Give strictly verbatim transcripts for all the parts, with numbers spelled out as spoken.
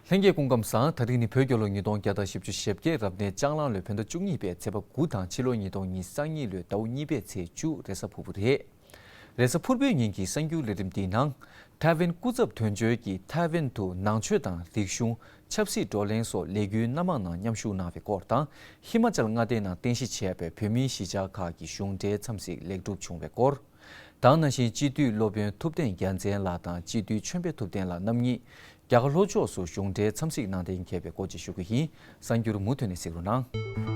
ལྷན་རྒྱས་སྐུ་ཁམས་བཟང་། ད་རིང་ནི་བོད་རྒྱལ་ལོ་ཉིས་སྟོང་བརྒྱ་དང་བཞི་བཅུ་ཞེ་བརྒྱད། རབ་གནས་ལྕགས་གླང་ལོའི་བོད་ཟླ་བཅུ་གཉིས་པའི་ཚེས་པ་དགུ་དང་ཕྱི་ལོ་ཉིས་སྟོང་ཉི་ཤུ་རྩ་གཉིས་ལོའི་ཟླ་བ་གཉིས་པའི་ཚེས་བཅུ། རེས་གཟའ་ཕུར་བུའི་ཉིན་ཏོག་ཉི་ཤུ་རྩ་གཉིས་ལོའི་རེས་གཟའ་ཕུར་བུའི་ཉིན་གྱི་གསར་འགྱུར་ལས་རིམ་འདིའི་ནང་། ཐའེ་ཝན་སྐུ་ཚབ་དོན་གཅོད་ཀྱིས་ཐའེ་ཝན་དུ་ནང་ཆོས་དང་རིག་གཞུང་། ཆབ་སྲིད་བགྲོ་གླེང་སོགས་ལས་འགུལ་སྣ་མང་ནང་མཉམ་ཞུགས་གནང་བའི་སྐོར་དང་། ཧི་མ་ཅལ་མངའ་སྡེའི་ནང་རྟེན་གཞི་བྱས་པའི་བོད་མིའི་གཞིས་ཆགས་ཁག་གི་གཞུང་འབྲེལ་འཚམས་གཟིགས་ལེགས་གྲུབ་བྱུང་བའི་སྐོར། ད་ག་ནང་བཞིན་སྤྱི་འཐུས་སློབ་དཔོན་ཐུབ་བསྟན་རྒྱལ་མཚན་ལགས་དང་སྤྱི་འཐུས་ཆོས་འཕེལ་ཐུབ་བསྟན་ལགས་རྣམ་གཉིས་རྒྱ་གར་ལྷོ་ཕྱོགས་སུ་གཞུང་འབྲེལ་འཚམས་གཟིགས་གནང་གཏན་འཁེལ་བའི་སྐོར་བཅས་ཞུ་རྒྱུ་ཡིན། གསར་འགྱུར་མུ་མཐུད་ནས་གཟིགས་རོགས་གནང་།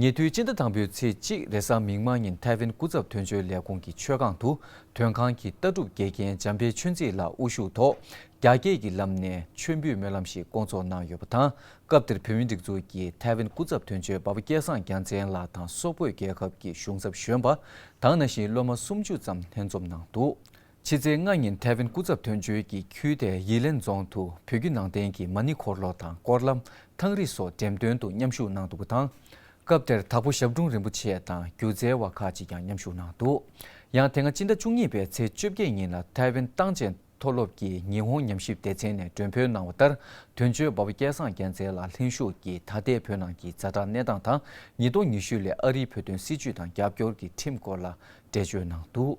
ཉེ་དུས་སྤྱི་ཟླ་དང་པོའི་ཚེས་གཅིག་རེས་གཟའ་མིག་དམར་ཉིན་ཐའེ་ཝན་སྐུ་ཚབ་དོན་གཅོད་ལས་ཁུངས་ཀྱི་མཆོད་ཁང་དུ། དོན་ཁང་གི་ལྟ་གྲུབ་དགེ་རྒན་འཇམ་དཔལ་ཆོས་འཛིན་ལགས་དབུ་བཞུགས་ཐོག་རྒྱ་སྐད་ཀྱི་ལམ་ནས་མཆོད་འབུལ་སྨོན་ལམ་ཞིག་བསྐོང་ཚོགས་གནང་ཡོད་པ་དང་། སྐབས་དེར་བོད་མིའི་སྒྲིག་འཛུགས་ཀྱི་ཐའེ་ཝན་སྐུ་ཚབ་དོན་གཅོད་འབའ་པ་སྐལ་བཟང་རྒྱལ་མཚན་ལགས་དང་སོག་པོའི་རྒྱལ་ཁབ་ཀྱི་གཞུང་ཚབ་གཞོན་པ་དང་། ནང་བཞིན་སློབ་མ་སུམ་ཅུ་ཙམ་ལྷན་འཛོམས་གནང་འདུག་ཕྱི་ཚེས་ལྔ་ཉིན་ཐའེ་ཝན་སྐུ་ཚབ་དོན་གཅོད་ཀྱིས་ཁུལ་དེའི་ཡི་ལན་རྫོང་དུ་བོད་བརྒྱུད་ནང་བསྟན་གྱི་མ་ཎི་འཁོར་ལོ་དང་སྐོར་ལམ། ཐང་རི་སོགས་འགྲེམས་སྟོན་དུ་མཉམ་ཞུགས་གནང་འདུག་པ་དང་། སྐབས་དེར་དྭགས་པོ་ཞབས་དྲུང་རིན་པོ་ཆེ་དང་སྒྱུ་རྩལ་བ་ཁག་ཅིག་ཀྱང་མཉམ་ཞུགས་གནང་འདུག་ཡང་དེ་སྔ་སྤྱི་ཟླ་བཅུ་གཉིས་པའི་ཚེས་བཅོ་བརྒྱད་ཉིན་ལ་ཐའེ་ཝན་ཏང་ཅན་མཐོ་སློབ་ཀྱི་ཉི་ཧོང་ཉམས་ཞིབ་སྡེ་ཚན་ནས་མགྲོན་འབོད་གནང་བ་ལྟར། དོན་གཅོད་འབའ་པ་སྐལ་བཟང་རྒྱལ་མཚན་ལགས་ལྷན་ཞུགས་ཀྱིས་ད་ལྟའི་བོད་ནང་གི་ཛ་དྲག་གནས་སྟངས་དང་། ཉིས་སྟོང་ཉི་ཤུ་ལོའི་ཨ་རིའི་བོད་དོན་སྲིད་བྱུས་དང་རྒྱབ་སྐྱོར་གྱི་ཁྲིམས་སྐོར་ལ་འགྲེལ་བརྗོད་གནང་འདུག་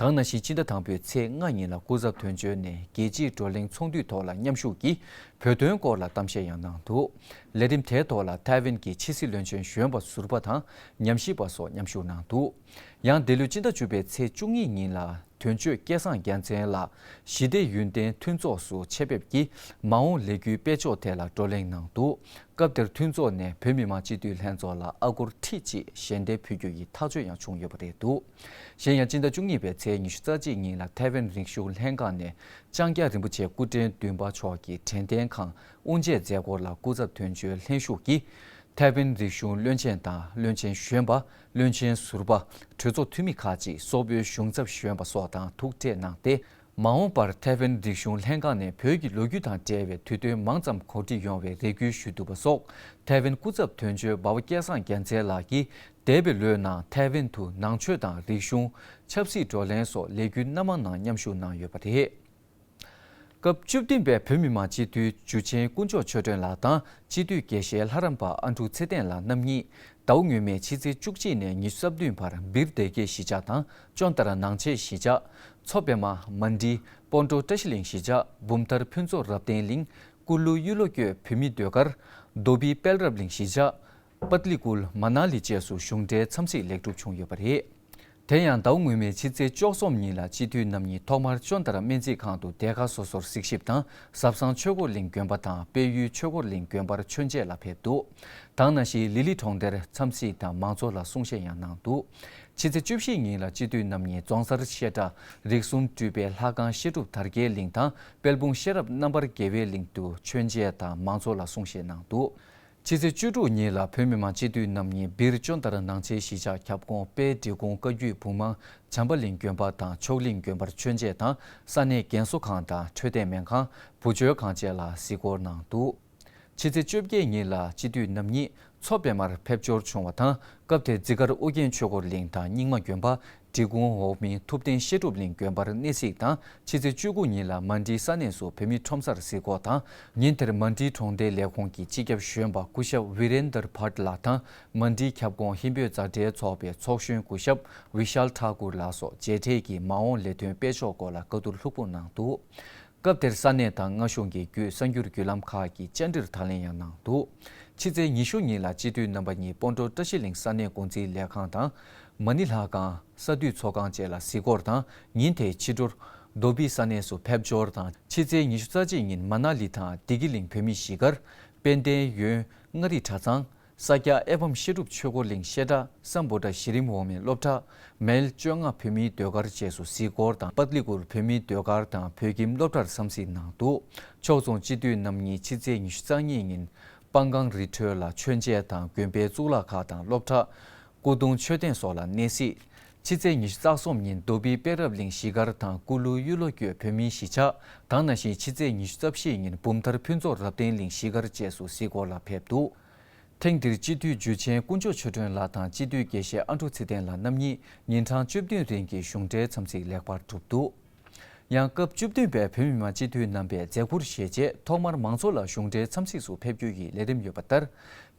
ད་ག་ནང་བཞིན་སྤྱི་ཟླ་དང་པོའི་ཚེས་ལྔ་ཉིན་ལ་སྐུ་ཚབ་དོན་གཅོད་ནས་རྒྱལ་སྤྱིའི་བགྲོ་གླེང་ཚོགས་འདུའི་ཐོག་ལ་མཉམ་ཞུགས་ཀྱིས་བོད་དོན་སྐོར་ལ་གཏམ་བཤད་ཡང་གནང་འདུག་ལས་རིམ་དེའི་ཐོག་ལ་ཐའེ་ཝན་གྱི་ཕྱི་སྲིད་བློན་ཆེན་གཞོན་པ་ཟུར་པ་དང་ཉམས་ཞིབ་པ་སོགས་མཉམ་ཞུགས་གནང་འདུག་ཡང་འདི་ལོའི་སྤྱི་ཟླ་བཅུ་པའི་ཚེས་བཅུ་གཉིས་ཉིན་ལ་དོན་གཅོད་སྐལ་བཟང་རྒྱལ་མཚན་ལགས་ཞི་བདེ་ཡུན་བརྟན་མཐུན་ཚོགས་སུ་ཆེད་ཕེབས་ཀྱིས་མ་འོངས་ལས་འགུལ་སྤེལ་ཕྱོགས་ཐད་ལ་བགྲོ་གླེང་གནང་འདུག་སྐབས་དེར་མཐུན་ཚོགས་ནས་བོད་མི་མང་སྤྱི་འཐུས་ལྷན་ཚོགས་ལ་ཨ་སྒོར་ཁྲི་གཅིག་ཞལ་འདེབས་ཕུལ་རྒྱུ་ཡི་ཐག་གཅོད་ཡང་བྱུང་ཡོད་པ་རེད་འདུག་གཞན་ཡང་སྤྱི་ཟླ་བཅུ་གཉིས་པའི་ཚེས་ཉི་ཤུ་རྩ་གཅིག་ཉིན་ལ་ཐའེ་ཝན་རིག་གཞུང་ལྷན་ཁང་ནས་ལྕང་སྐྱ་རིན་པོ་ཆེ་སྐུ་ཕྲེང་བདུན་པ་མཆོག་གི་དྲན་རྟེན་ཁང་དབུ་འབྱེད་མཛད་སྒོ་ལ་སྐུ་ཚབ་དོན་གཅོད་ལྷན་ཞུགས་ཀྱིས། ཐའེ་ཝན་རིག་གཞུང་བློན་ཆེན་དང་བློན་ཆེན་གཞོན་པ། བློན་ཆེན་ཟུར་པ། གྲོས་ཚོགས་འཐུས་མི་ཁག་ཅིག་སོག་པོའི་གཞུང་ཚབ་གཞོན་པ་སོགས་དང་ཐུག་འཕྲད་གནང་སྟེ། མ་འོངས་པར་ཐའེ་ཝན་རིག་གཞུང་ལྷན་ཁང་ནས་བོད་ཀྱི་ལོ་རྒྱུས་དང་འབྲེལ་བའི་དུས་སྟོན་མང་ཙམ་གོ་སྒྲིག་ཡོང་བའི་རེ་སྐུལ་ཞུས་འདུག་པ་སོགས། ཐའེ་ཝན་སྐུ་ཚབ་དོན་གཅོད་འབའ་པ་སྐལ་བཟང་རྒྱལ་མཚན་ལགས་ཀྱིས་འདས་པའི་ལོའི་ནང་ཐའེ་ཝན་དུ་ནང་ཆོས་དང་རིག་གཞུང་། ཆབ་སྲིད་བགྲོ་གླེང་སོགས་ལས་འགུལ་སྣ་མང་ནང་མཉམ་ཞུགས་གནང་ཡོད་པ་རེད། སྐབས་བཅུ་བདུན་པའི་བོད་མི་མང་སྤྱི་འཐུས་འཇུ་ཆེན་དཀོན་མཆོག་ཆོས་སྒྲོན་ལགས་དང་སྤྱི་འཐུས་དགེ་བཤེས་ལྷ་རམས་པ་ཨ་འབྲུག་ཚེ་བརྟན་ལགས་རྣམ་གཉིས་ཟླ་བ་སྔོན་མའི་ཕྱི་ཚེས་བཅུ་གཅིག་ནས་ཉི་ཤུ་རྩ་བདུན་བར་སྦིར་སྡེ་དགེ་གཞིས་ཆགས་དང་ཅོན་ཏ་ར་ནང་ཆེན་གཞིས་ཆགས། མཚོ་པདྨ། མན་ཌི། སྤོན་ཊོ་བཀྲ་ཤིས་གླིང་གཞིས་ཆགས། འབུམ་ཐར་ཕུན་ཚོགས་རབ་བརྟན་གླིང་། ཀུ་ལུ་གཡུ་ལོ་ཀྱོད་བོད་མིའི་ཟློས་གར། རྡོ་སྦིས་དཔལ་རབ་གླིང་གཞིས་ཆགས། པཏ་ལི་ཀུལ་མ་ན་ལི་བཅས་སུ་གཞུང་འབྲེལ་འཚམས་གཟིགས་ལེགས་གྲུབ་བྱུང་ཡོད་པ་རེད། དེ་ཡང་ཟླ་བ་སྔོན་མའི་ཕྱི་ཚེས་བཅུ་གསུམ་ཉིན་ལ་སྤྱི་འཐུས་རྣམ་གཉིས་ཐོག་མར་ཅོན་ཏ་ར་སྨན་རྩིས་ཁང་དུ་སྡེ་ཁག་སོ་སོར་གཟིགས་ཞིབ་དང་ཟབ་གསང་ཆོས་འཁོར་གླིང་དགོན་པ་དང་དཔལ་ཡུལ་ཆོས་འཁོར་གླིང་དགོན་པར་མཆོད་མཇལ་ལ་ཕེབས་འདུག་ད་ག་ནང་བཞིན་ལི་ལི་གྲོང་རྡལ་འཚམས་གཟིགས་དང་མང་ཚོགས་ལ་གསུང་བཤད་ཡང་གནང་འདུག་ཕྱི་ཚེས་བཅུ་བཞི་ཉིན་ལ་སྤྱི་འཐུས་རྣམ་གཉིས་རྫོང་སར་བཤད་གྲྭ་རིགས་གསུམ་སྤྲུལ་པའི་ལྷ་ཁང་བཤད་སྒྲུབ་དར་རྒྱས་གླིང་དང་དཔལ་སྤུངས་ཤེས་རབ་རྣམ་པར་རྒྱལ་བའི་གླིང་དུ་མཆོད་མཇལ་དང་མང་ཚོགས་ལ་གསུང་བཤད་གནང་འདུག་ཕྱི་ཚེས་བཅུ་དྲུག་ཉིན་ལ་བོད་མི་མང་སྤྱི་འཐུས་རྣམ་གཉིས་སྦིར་ཅོན་ཏ་ར་ནང་ཆེན་གཞིས་ཆགས་ཁྱབ་ཁོངས་དཔལ་འབྲི་གུང་བཀའ་བརྒྱུད་བུམ་དབང་བྱམས་པ་གླིང་དགོན་པ་དང་མཆོག་གླིང་དགོན་པར་མཆོད་མཇལ་དང་ས་གནས་རྒན་གསོ་ཁང་དང་འཕྲོད་བསྟེན་སྨན་ཁང་བུ་བཅོལ་ཁང་བཅས་ལ་གཟིགས་སྐོར་གནང་འདུག་ཕྱི་ཚེས་བཅོ་བརྒྱད་ཉིན་ལ་སྤྱི་འཐུས་རྣམ་གཉིས་མཚོ་པདྨར་ཕེབས་འབྱོར་བྱུང་བ་དང་སྐབས་དེར་འཛི་སྒར་ཨོ་རྒྱན་ཆོས་འཁོར་གླིང་དང་རྙིང་མ་དགོན་པ། འབྲི་གུང་འོག་མིན་ཐུབ་བསྟན་བཤད་སྒྲུབ་གླིང་དགོན་པར་གནས་གཟིགས་དང་ཕྱི་ཚེས་བཅུ་དགུ་ཉིན་ལ་མན་ཌིའི་ས་གནས་སུ་བོད་མིའི་ཁྲོམ་སར་གཟིགས་སྐོར་དང་། ཉིན་དེར་མན་ཌིའི་གྲོང་སྡེའི་ལས་ཁུངས་ཀྱི་སྤྱི་ཁྱབ་གཞོན་པ་སྐུ་ཞབས་ཝི་རེན་དར་བྷཊ་ལགས་དང་མན་ཌིའི་ཁྱབ་ཁོངས་ཧིན་བོད་མཛའ་འབྲེལ་ཚོགས་པའི་ཚོགས་གཞོན་སྐུ་ཞབས་ཝི་ཤཱལ་ཐཱ་ཀུར་ལགས་སོགས་མཇལ་འཕྲད་ཀྱིས་མ་འོངས་ལས་དོན་སྤེལ་ཕྱོགས་སྐོར་ལ་བཀའ་བསྡུར་ལྷུག་པོ་གནང་འདུག་སྐབས་དེར་ས་གནས་དང་སྔ་གཞུང་གི་བརྒྱུད་གསར་འགྱུར་བརྒྱུད་ལམ་ཁག་གིས་བཅར་འདྲིར་བརྡ་ལན་ཡང་གནང་འདུག་ཕྱི་ཚེས་ཉི་ཤུ་ཉིན་ལ་སྤྱི་འཐུས་རྣམ་པ་གཉིས་སྤོན་ཊོ་བཀྲ་ཤིས་གླིང་ས་གནས་འགོ་འཛིན་ལས་ཁང་དང་། མ་ཎི་ལྷ་ཁང་། ས་འཐུས་ཚོགས་ཁང་བཅས་ལ་གཟིགས་སྐོར་དང་། ཉིན་དེའི་ཕྱི་དྲོར་རྡོ་སྦིས་ས་གནས་སུ་ཕེབས་འབྱོར་དང་། ཕྱི་ཚེས་ཉི་ཤུ་རྩ་གཅིག་ཉིན་མ་ན་ལི་དང་བདེ་སྐྱིད་གླིང་བོད་མིའི་གཞིས་སྒར། དཔལ་ལྡན་ཡོན་མངའ་རིས་གྲྭ་ཚང་། ས་སྐྱ་ཨེ་བམ་བཤད་སྒྲུབ་ཆོས་འཁོར་གླིང་བཤད་གྲྭ། སམ་བྷོ་ཊ་གཞི་རིམ་འོག་མིན་སློབ་གྲྭ། མལ་བཅོ་ལྔ་བོད་མིའི་ཟློས་གར་བཅས་སུ་གཟིགས་སྐོར་དང་པཏ་ལི་ཀུར་བོད་མིའི་ཟློས་གར་དང་བོད་ཁྱིམ་སློབ་གྲྭར་འཚམས་གཟིགས་གནང་འདུག་ཕྱོགས་མཚུངས་སྤྱི་འཐུས་རྣམ་གཉིས་ཕྱི་ཚེས་ཉི་ཤུ་རྩ་གཉིས་ཉིན་སྤང་སྒང་རི་ཁྲོད་ལ་མཆོད་མཇལ་དང་དགོན་པའི་གཙུག་ལག་ཁག་དང་སློབ་གྲྭ། སྐུ་གདུང་མཆོད་རྟེན་སོགས་ལ་གནས་གཟིགས། ཕྱི་ཚེས་ཉི་ཤུ་རྩ་གསུམ་ཉིན་རྡོ་སྦིས་པད་རབ་གླིང་གཞིས་སྒར་དང་ཀུ་ལུ་གཡུ་ལོ་སྐྱོད་བོད་མིའི་གཞིས་ཆགས་དང་ནང་བཞིན་ཕྱི་ཚེས་ཉི་ཤུ་རྩ་བཞི་ཉིན་འབུམ་ཐར་ཕུན་ཚོགས་རབ་བརྟན་གླིང་གཞིས་སྒར་བཅས་སུ་གཟིགས་སྐོར་ལ་ཕེབས་འདུག་ཐེངས་འདིར་སྤྱི་འཐུས་འཇུ་ཆེན་དཀོན་མཆོག་ཆོས་སྒྲོན་ལགས་དང་སྤྱི་འཐུས་དགེ་བཤེས་ཨ་འབྲུག་ཚེ་བརྟན་ལགས་རྣམ་གཉིས་ཉིན་གྲངས་བཅུ་བདུན་རིང་གི་གཞུང་འབྲེལ་འཚམས་གཟིགས་ལེགས་པར་གྲུབ་འདུག་ཡང་སྐབས་བཅུ་བདུན་པའི་བོད་མི་མང་སྤྱི་འཐུས་རྣམ་པས་མཛད་ཁུར་བཞེས་རྗེས་ཐོག་མར་མང་ཚོགས་ལ་གཞུང་འབྲེལ་འཚམས་གཟིགས་སུ་ཕེབས་རྒྱུ་ཡི་ལས་རིམ་ཡོད་པ་ལྟར།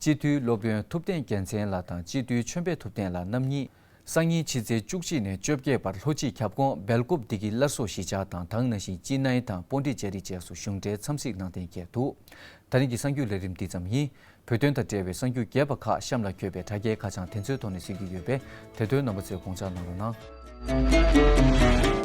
སྤྱི་འཐུས་སློབ་དཔོན་ཐུབ་བསྟན་རྒྱལ་མཚན་ལགས་དང་སྤྱི་འཐུས་ཆོས་འཕེལ་ཐུབ་བསྟན་ལགས་རྣམ་གཉིས་སང་ཉིན་ཕྱི་ཚེས་བཅུ་གཅིག་ནས་བཅོ་བརྒྱད་བར་ལྷོ་སྤྱི་ཁྱབ་ཁོངས་སྦེལ་ཀོབ་བདེ་སྐྱིད་སླར་གསོ་གཞིས་ཆགས་དང་དེ་ནང་བཞིན་ཅི་ནའི་དང་སྤོན་ཊི་ལྕགས་རི་བཅས་སུ་གཞུང་འབྲེལ་འཚམས་གཟིགས་གནང་གཏན་འཁེལ་འདུག་ད་རིང་གི་གསར་འགྱུར་ལས་རིམ་འདི་ཙམ་ཡིན། བོད་དོན་དང་འབྲེལ་བའི་གསར་འགྱུར་རྒྱས་པ་ཁག་གཤམ་ལ་འཁོད་པའི་དྲ་རྒྱའི་ཁ་བྱང་དེ་ཚོའི་ཐོག་ནས་གཟིགས་ཀྱི་ཡོད་པས་དེ་དོན་རྣམ་པ་ཚོས་དགོངས་འཇགས་གནང་རོགས་གནང་།